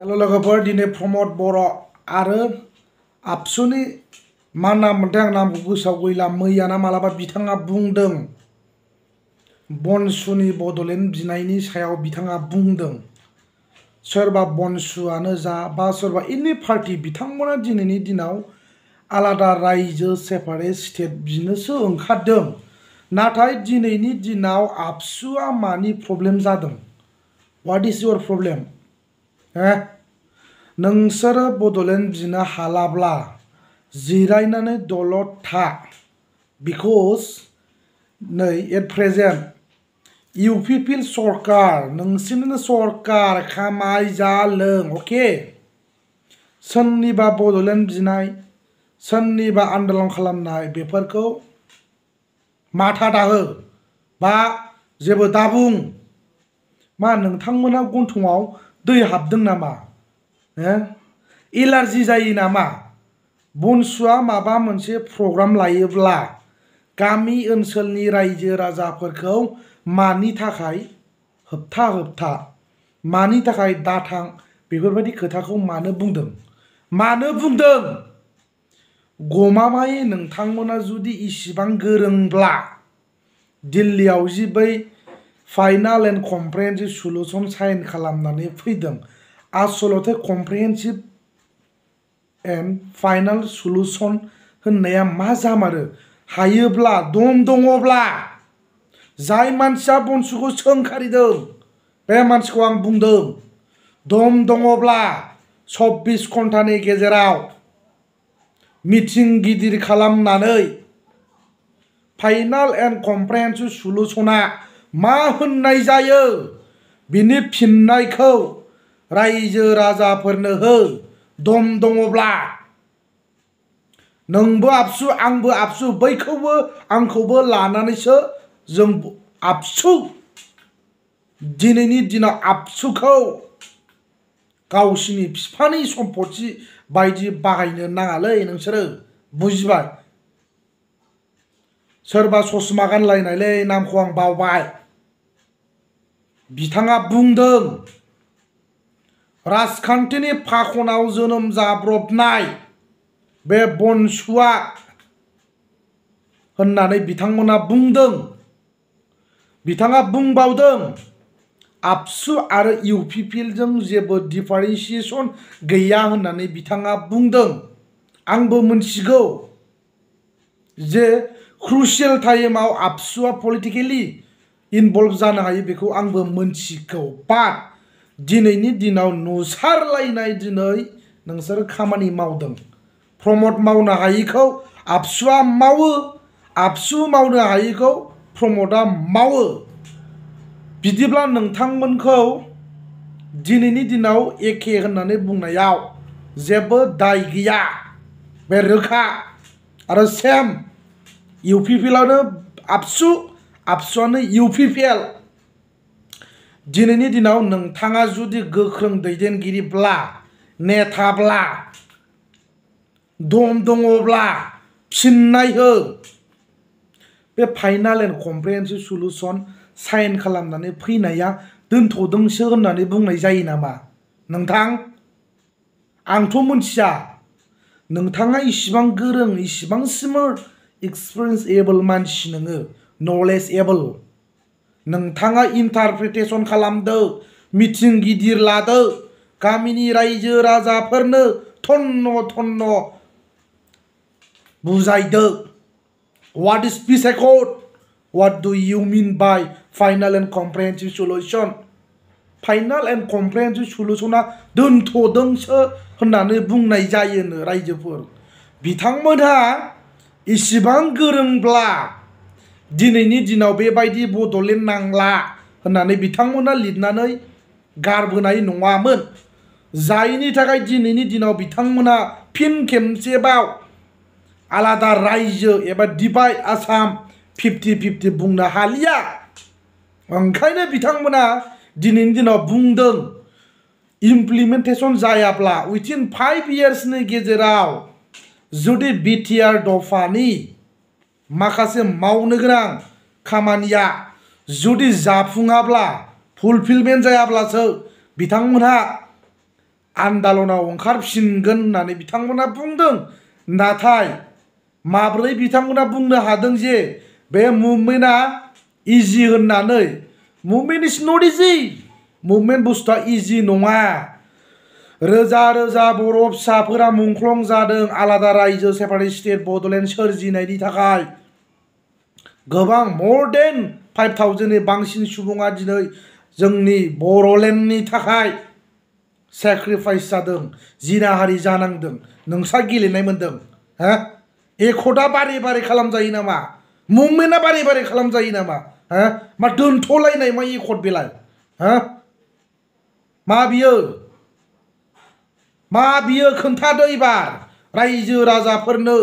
Hello लोगोफोर दिनै प्रमोद बर' आरो आबसुनि मा नाम मोनथाय आं नामखौ गोसोआव गैला मैयाना मालाबा बिथाङा बुंदों बनसुनि बड'लेण्ड बिनायनि सायाव बिथाङा बुंदों सोरबा बनसुआनो जा बा सोरबा एनि पार्टी बिथांमोना दिनैनि दिनाव आलादा रायजो सेपारेट स्टेट बिनोसो ओंखारदों नाथाय दिनैनि दिनाव आबसुआ मानि प्रब्लेम जादों व्हाट इज योर प्रब्लेम नोंसोरो बड'लेण्ड बिनो हालाब्ला जिरायनानै दलद था बिकज नै एट प्रेजेन्ट इउपिपिएल सरकार नोंसिनिनो सरकार खामाय जा लों अके सोरनिबा बड'लेण्ड बिनाय सोरनिबा आन्दलन खालामनाय बेफोरखौ माथा दाहो बा जेबो दाबुं मा नोंथांमोना गन्थंआव दै हाबदों नामा एलार्जि जायो नामा बनसुआ माबा मोनसे प्रग्राम लायोब्ला गामि ओनसोलनि रायजो राजाफोरखौ मानि थाखाय होबथा मानि थाखाय दाथां बेफोरबायदि खोथाखौ मानो बुंदों गमामायै नोंथांमोना जुदि इसिबां गोरोंब्ला दिल्लीयाव जि बै final and comprehensive solution sign खालामनानै फैदों आसलथे कम्प्रिहेन्सिभ एन्ड फाइनाल सल्युसन होननाया मा जामारो हायोब्ला दम दङब्ला जाय मानसिया बनसुखौ सोंखारिदों बे मानसिखौ आं बुंदों दम दङब्ला 24 घन्टानि गेजेराव मिटिं गिदिर खालामनानै फाइनाल एन्ड कम्प्रिहेन्सिभ सल्युसना मा होननाय जायो बिनि फिननायखौ रायजो राजाफोरनो हो दम दङब्ला नोंबो आबसु आंबो आबसु बैखौबो आंखौबो लानानैसो जों आबसु दिनैनि दिनाव आबसुखौ गावसिनि बिफानि सम्पति बायदि बाहायनो नाङालै नोंसोरो बुजिबाय सोरबा ससमा गानलायनायलै नामखौ आं बावबाय बिथाङा बुंदों राजखान्थिनि फाखनाव जोनोम जाब्रबनाय बे बनसुआ होननानै बिथांमोना बुंदों बिथाङा बुंबावदों आबसु आरो इउपिपिएलजों जेबो डिफारेन्सिएसन गैया होननानै बिथाङा बुंदों आंबो मोनथिगौ जे क्रुशियेल टाइमाव आबसुआ पलिटिकेलि इनभल्व जानो हायो बेखौ आंबो मोनथिगौ बाट दिनैनि दिनाव नुसारलायनाय दिनै नोंसोर खामानि मावदों प्रमोद मावनो हायिखौ आबसुआ मावो आबसु मावनो हायिखौ प्रमोदआ मावो बिदिब्ला नोंथांमोनखौ दिनैनि दिनाव एखे होननानै बुंनायाव जेबो दाय गैया बे रोखा आरो सेम इउपिपिएलानो आबसुआनो इउपिपिएल दिनैनि दिनाव नोंथाङा जुदि गोख्रों दैदेनगिरिब्ला नेताब्ला दम दङब्ला फिननाय हो बे final and comprehensive solution sign खालामनानै फैनाया दोनथ'दोंसो होननानै बुंनाय जायो नामा नोंथां आंथ' मोनथिया नोंथाङा इसिबां गोरों इसिबां स्मार्ट एक्सपिरियेन्स एबल मानसि नोङो नलेज एबल नोंथाङा इन्टारप्रिटेसन खालामदो मिटिं गिदिर लादो गामिनि रायजो राजाफोरनो थन्न बुजायदो what is peace accord what do you mean by final and comprehensive solution final and comprehensive सल्युसना दोनथ'दोंसो होननानै बुंनाय जायोनो रायजोफोर बिथांमोनहा इसिबां गोरोंब्ला दिनैनि दिनाव बेबायदि बड'लेण्ड नांला होननानै बिथांमोना लिरनानै गारबोनाय नङामोन जायनि थाखाय दिनैनि दिनाव बिथांमोना फिन खेबसेबाव आलादा रायजो एबा डिभाइड आसाम 50-50 बुंनो हालिया ओंखायनो बिथांमोना दिनैनि दिनाव बुंदों इमप्लिमेन्टेसन जायाब्ला उइथिन 5 इयार्सनि गेजेराव जुदि बिटिआर दफानि माखासे मावनो गोनां खामानिया जुदि जाफुङाब्ला फुलफिलमेन्ट जायाब्लासो बिथांमोनहा आन्दालनाव ओंखारफिनगोन होननानै बिथांमोना बुंदों। नाथाय माब्रै बिथांमोना बुंनो हादों जे बे मुभमेन्टआ इजि होननानै? Movement is not easy. Movement बुस्थुआ इजि नङा। रोजा रोजा बर' फिसाफोरा मुंख्लं जादों आलादा रायजो सेपारेट स्टेट बड'लेण्ड सोरजिनायनि थाखाय। गोबां more than 5,000नि बांसिन सुबुङा दिनै जोंनि बर'लेण्डनि थाखाय सेक्रिफाइस जादों, जिनाहारि जानांदों। नोंसा गेलेनाय मोनदों? हा? एकदा बारे बारे खालामजायो नामा? मुभमेन्टआ बारे बारे खालामजायो नामा? हा? मा दोनथ'लायनाय मा एकद बेलाय? हा? मा बियो? मा बियो खोन्थादो एबार रायजो राजाफोरनो।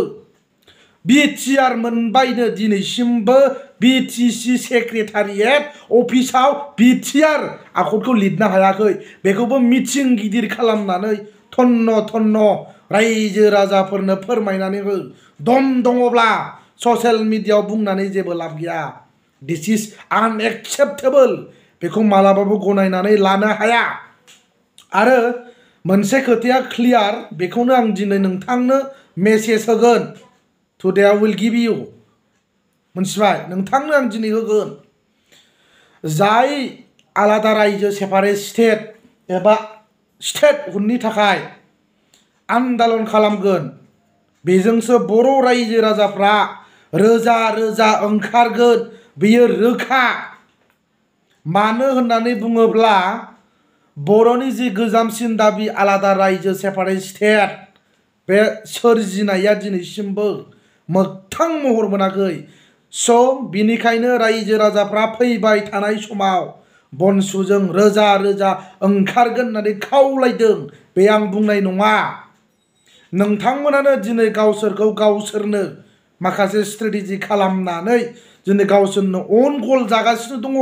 बिटिआर मोनबायनो दिनैसिमबो बिटिसि सेक्रेटारियेट अफिसाव बिटिआर आखदखौ लिरनो हायाखै। बेखौबो मिटिं गिदिर खालामनानै थन्न रायजो राजाफोरनो फोरमायनानै हो। दम दङब्ला ससियेल मिडियायाव बुंनानै जेबो लाब गैया। दिस इज आनएक्सेप्टेबल। बेखौ मालाबाबो गनायनानै लानो हाया। आरो मोनसे खोथाया क्लियार, बेखौनो आं दिनै नोंथांनो मेसेज होगोन। Today I will give you. मोनथिबाय? नोंथांनो आं दिनै होगोन। जाय आलादा रायजो सेपारेट स्टेट एबा स्टेटहुडनि थाखाय आन्दालन खालामगोन, बेजोंसो बर' रायजो राजाफ्रा रोजा रोजा ओंखारगोन। बेयो रोखा। मानो होननानै बुङोब्ला बर'नि जि गोजामसिन दाबि आलादा रायजो सेपारेट स्टेट, बे सोरजिनाया दिनैसिमबो मोगथां महर मोनाखै। स' बिनिखायनो रायजो राजाफ्रा फैबाय थानाय समाव बनसुजों रोजा रोजा ओंखारगोन होननानै खावलायदों। बे आं बुंनाय नङा। नोंथांमोनानो दिनै गावसोरखौ गावसोरनो माखासे स्ट्रेटेजि खालामनानै दिनै गावसोरनो अन गल जागासिनो दङ।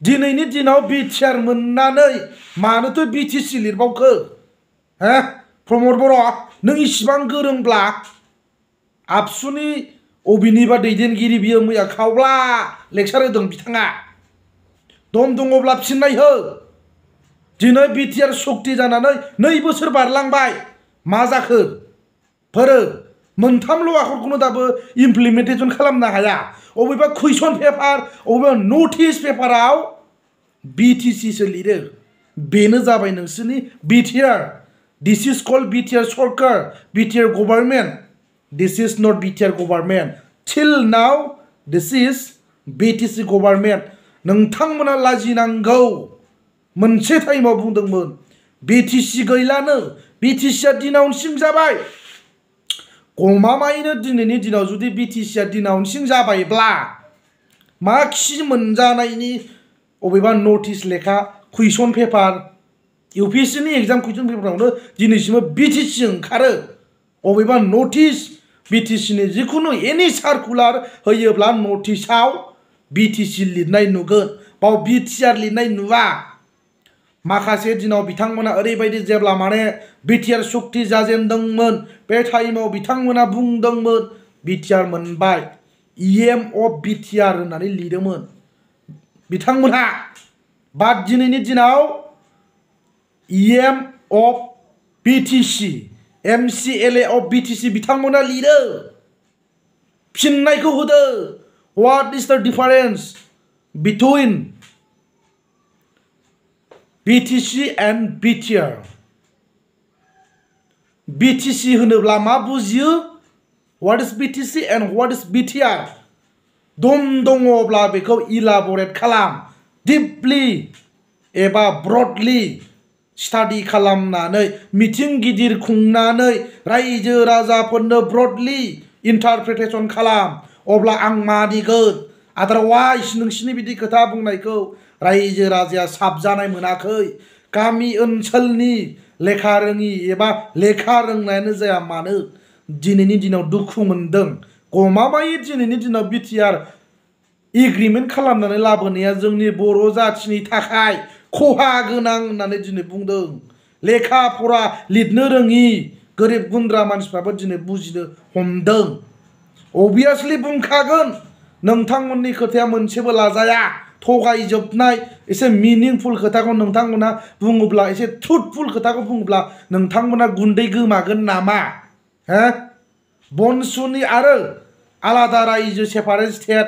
दिनैनि दिनाव बिटिआर मोननानै मानोथो बिटिसि लिरबावखो? प्रमद बर', नों इसिबां गोरोंब्ला आबसुनि अबेनिबा दैदेनगिरि बियो मैया खावब्ला लेक्सार होदों बिथाङा। दम दङब्ला फिननाय हो। दिनै बिटिआर सक्ति जानानै 2 बोसोर बारलांबाय। मा जाखो? मोनथामल' आखरखौनो दाबो इमप्लिमेन्टेसन खालामनो हाया। अबेबा कुइसन पेपार, अबेबा नटिस पेपाराव बिटिसिसो लिरो। बेनो जाबाय नोंसोरनि BTR. This is called BTR सरकार, BTR government. This is not BTR government. Till now this is BTC government. नोंथांमोना लाजिनांगौ। मोनसे टाइमाव बुंदोंमोन बिटिसि गैलानो, बिटिसिआ दिनाउन्सिं जाबाय। गमामायैनो दिनैनि दिनाव जुदि बिटिसिआ दिनाउन्सिं जाबायब्ला मा खि मोनजानायनि अबेबा नटिस लेखा कुइसन पेपार, इउपिएससिनि एग्जाम कुइसन पेपारावनो दिनैसिमबो बिटिसि ओंखारो। अबेबा नटिस बिटिसिनि जिखुनु एनि सार्कुलार होयोब्ला नटिसाव बिटिसि लिरनाय नुगोन, बाव बिटिआर लिरनाय नुवा। माखासे दिनाव बिथांमोना ओरैबायदि जेब्ला माने बिटिआर सक्ति जाजेनदोंमोन, बे टाइमाव बिथांमोना बुंदोंमोन बिटिआर मोनबाय, इएम अफ बिटिआर होननानै लिरोमोन बिथांमोनहा। बाट दिनैनि दिनाव EM of BTC, MCLA of BTC बिथांमोना लिरो। फिननायखौ होदो। व्हाट इज द difference between BTC and BTR? BTC होनोब्ला मा बुजियो? What is BTC and what is BTR? दम दङब्ला बेखौ इलाबरेट खालाम, डिपलि एबा ब्रडलि स्टाडि खालामनानै, मिटिं गिदिर खुंनानै रायजो राजाफोरनो ब्रडलि इन्टारप्रिटेसन खालाम। अब्ला आं मानिगोन। आदारवाइज नोंसिनि बिदि खोथा बुंनायखौ रायजो राजाया साबजानाय मोनाखै। गामि ओनसोलनि लेखा रोङि एबा लेखा रोंनायानो जाया मानो दिनैनि दिनाव दुखु मोनदों। गमामायै दिनैनि दिनाव बिटिआर एग्रिमेन्ट खालामनानै लाबोनाया जोंनि बर' जाथिनि थाखाय खहा गोनां होननानै दिनै बुंदों। लेखा फरा लिरनो रोङि गोरिब गुन्द्रा मानसिफ्राबो दिनै बुजिनो हमदों। अबियासलि बुंखागोन। नोंथांमोननि खोथाया मोनसेबो लाजाया। थगायजोबनाय एसे मिनिंफुल खोथाखौ नोंथांमोना बुङोब्ला एसे ट्रुथफुल खोथाखौ बुङोब्ला नोंथांमोना गुन्दै गोमागोन नामा हो बनसुनि आरो आलादा रायजो सेपारेट स्टेट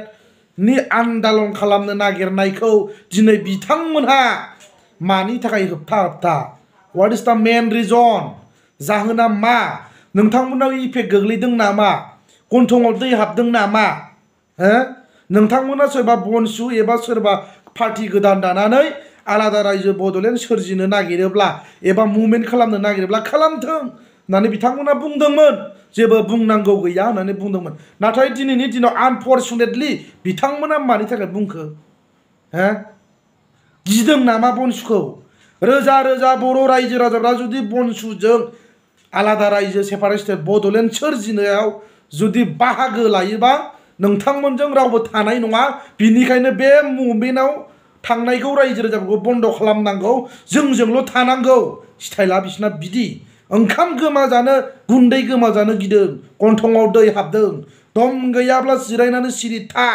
नि आन्दोलन खालामनो नागिरनायखौ दिनै बिथांमोनहा मानि थाखाय होबथा व्हाट इज द मेन रिजन जाहोना मा नोंथांमोनाव इफेक्ट गोग्लैदों नामा गन्थङाव दै हाबदों नामा हो नोंथांमोना सोरबा बनसु एबा सोरबा पार्टी गोदान दानानै आलादा रायजो बड'लेण्ड सोरजिनो नागिरोब्ला एबा मुभमेन्ट खालामनो नागिरोब्ला खालामथों होननानै बिथांमोना बुंदोंमोन जेबो बुंनांगौ गैया होननानै बुंदोंमोन नाथाय दिनैनि दिनाव आनफर्चुनेटलि बिथांमोना मानि थाखाय बुंखो हो गिदों नामा बनसुखौ रोजा रोजा बर' रायजो राजाफ्रा जुदि बनसुजों आलादा रायजो सेपारेट स्टेट बड'लेण्ड सोरजिनायाव जुदि बाहागो लायोबा नोंथांमोनजों रावबो थानाय नङा बिनिखायनो बे मुभमेन्टआव थांनायखौ रायजो राजाफोरखौ बन्द खालामनांगौ जोंजोंल' थानांगौ स्टाइला बिसिना बिदि ओंखाम गोमाजानो गुन्दै गोमाजानो गिदों गन्थङाव दै हाबदों दम गैयाब्ला जिरायनानै सिरि था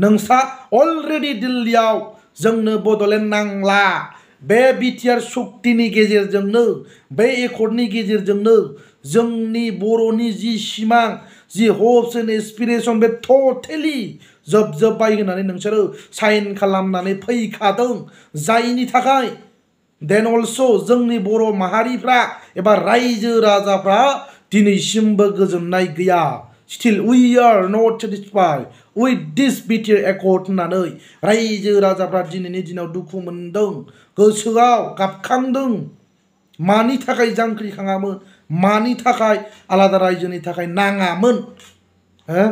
नोंसा अलरेडि दिल्लीयाव जोंनो बड'लेण्ड नांला बे बिटिआर सुक्तिनि गेजेरजोंनो बे एकर्डनि गेजेरजोंनो जोंनि बर'नि जि सिमां जि हप्स एन्ड एसपिरेसन बे टटेलि जोबजोब्बाय होननानै नोंसोरो साइन खालामनानै फैखादों जायनि थाखाय देन अल्सो जोंनि बर' माहारिफ्रा एबा रायजो राजाफ्रा दिनैसिमबो गोजोननाय गैया still we are not satisfied with this BTR accord होननानै रायजो राजाफ्रा दिनैनि दिनाव दुखु मोनदों गोसोआव गाबखांदों मानि थाखाय जांख्रिखाङामोन मानि थाखाय आलादा रायजोनि थाखाय नाङामोन हो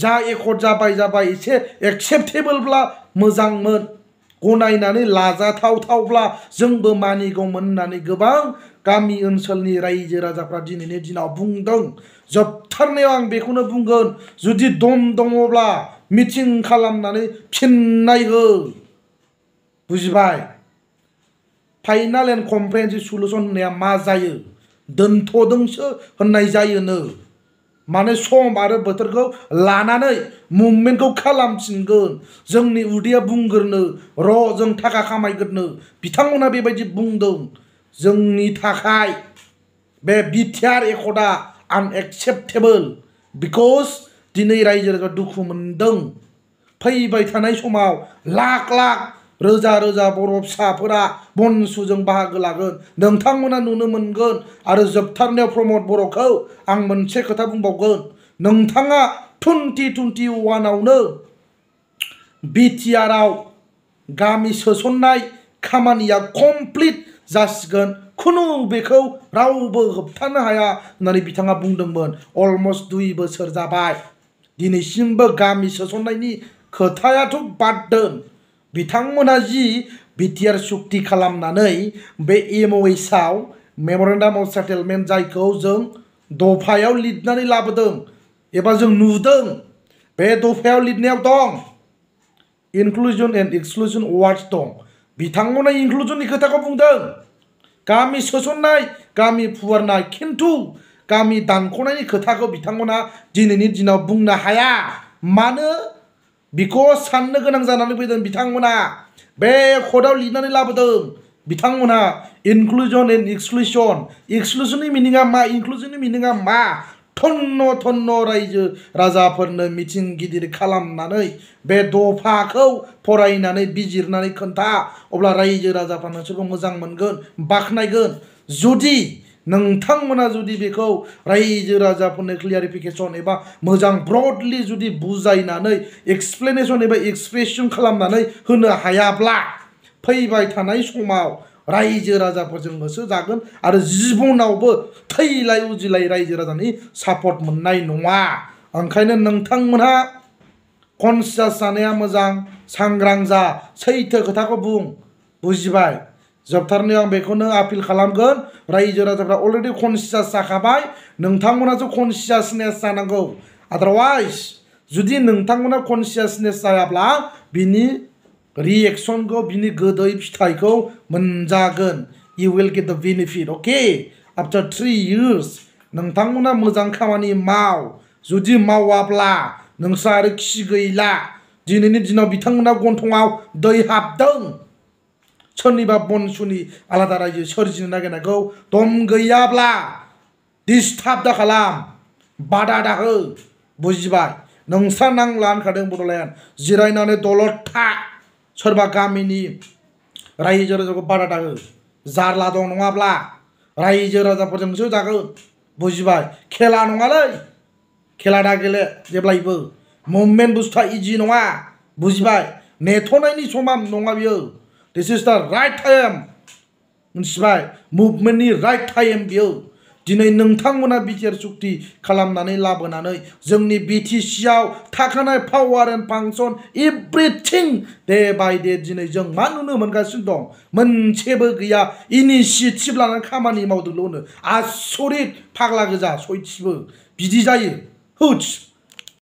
जा एकर्ड जाबाय एसे एक्सेप्टेबोलब्ला मोजांमोन गनायनानै लाजाथावथावब्ला जोंबो मानिगौमोन होननानै गोबां गामि ओनसोलनि रायजो राजाफ्रा दिनैनि दिनाव बुंदों जोबथारनायाव आं बेखौनो बुंगोन जुदि दम दङब्ला मिटिं खालामनानै फिननाय हो बुजिबाय फाइनाल एन्ड कमप्रेहेन्सिभ सल्युसन होननाया मा जायो दोनथ'दोंसो होननाय जायोनो माने सम आरो बोथोरखौ लानानै मुभमेन्टखौ खालामफिनगोन जोंनि उदैया बुंगोरनो र' जों थाखा खामायगोरनो बिथांमोना बेबायदि बुंदों जोंनि थाखाय बे बिटिआर एकर्डआ आनएक्सेप्टेबल बिकज दिनै रायजो राजा दुखु मोनदों फैबाय थानाय समाव लाख लाख रोजा रोजा बर' फिसाफोरा बनसुजों बाहागो लागोन नोंथांमोना नुनो मोनगोन आरो जोबथारनायाव प्रमद बर'खौ आं मोनसे खोथा बुंबावगोन नोंथाङा 2021आवनो बिटिआरआव गामि सोसननाय खामानिया कमप्लिट जासिगोन खुनु बेखौ रावबो होबथानो हाया होननानै बिथाङा बुंदोंमोन अलमस्ट 2 बोसोर जाबाय दिनैसिमबो गामि सोसननायनि खोथायाथ' बाद दोन बिथांमोना जि बिटिआर सुक्ति खालामनानै बे एमअएसआव मेमरेन्डाम अफ सेटेलमेन्ट जायखौ जों दफायाव लिरनानै लाबोदों एबा जों नुदों बे दफायाव लिरनायाव दं इनक्लुजन एन्ड एक्सक्लुजन वार्ड्स दं बिथांमोना इनक्लुजननि खोथाखौ बुंदों गामि सोसननाय गामि फुवारनाय खिन्थु गामि दानख'नायनि खोथाखौ बिथांमोना दिनैनि दिनाव बुंनो हाया मानो बिकज साननो गोनां जानानै फैदों बिथांमोना बे कर्टआव लिरनानै लाबोदों बिथांमोना इनक्लुजन एन्ड एक्सक्लुजननि मिनिङा मा इनक्लुजननि मिनिङा मा थन्न रायजो राजाफोरनो मिटिं गिदिर खालामनानै बे दफाखौ फरायनानै बिजिरनानै खोन्था अब्ला रायजो राजाफ्रा नोंसोरखौ मोजां मोनगोन बाख्नायगोन जुदि नोंथांमोना जुदि बेखौ रायजो राजाफोरनो क्लियारिफिकेसन एबा मोजां ब्रडलि जुदि बुजायनानै एक्सप्लेनेसन एबा एक्सप्रेसन खालामनानै होनो हायाब्ला फैबाय थानाय समाव रायजो राजाफोरजों होसो जागोन आरो जिबनावबो थैलाय उजिलाय रायजो राजानि सापर्ट मोननाय नङा ओंखायनो नोंथांमोनहा कनसियास जानाया मोजां सांग्रां जा सैथो खोथाखौ बुं बुजिबाय जोबथारनायाव आं बेखौनो आपिल खालामगोन रायजो राजाफ्रा अलरेडि कनसियास जाखाबाय नोंथांमोनासो कनसियासनेस जानांगौ आदारवाइज जुदि नोंथांमोना कनसियासनेस जायाब्ला बिनि रिएक्शनखौ बिनि गोदै फिथाइखौ मोनजागोन you will get the benefit okay after 3 years नोंथांमोना मोजां खामानि माव जुदि मावाब्ला नोंस्रा आरो खि गैला दिनैनि दिनाव बिथांमोना गन्थंआव दै हाबदों सोरनिबा बनसुनि आलादा रायजो सोरजिनो नागिरनायखौ दम गैयाब्ला डिस्टार्ब दा खालाम बादा दा हो बुजिबाय नोंस्रा नांला होनखादों बड'लेण्ड जिरायनानै दलद था सोरबा गामिनि रायजो राजाखौ बादा दा हो जारला दं नङाब्ला रायजो राजाफोरजोंसो जागोन बुजिबाय खेला नङालै खेला दा गेले जेब्लायबो मुभमेन्ट बुस्थुआ इजि नङा बुजिबाय नेथ'नायनि समान नङा बियो दिस इज द राइट टाइम मिथिबाय मुभमेन्टनि राइट टाइम बियो दिनै नोंथांमोना बिटिआर सुक्ति खालामनानै लाबोनानै जोंनि बिटिसिआव थाखानाय power and function everything day by day दिनै जों मा नुनो मोनगासिनो दं मोनसेबो गैया इनिसिएटिभ लानानै खामानि मावदोंल' होनो आसरित फाग्ला गोजा सयथिबो बिदि जायो हुच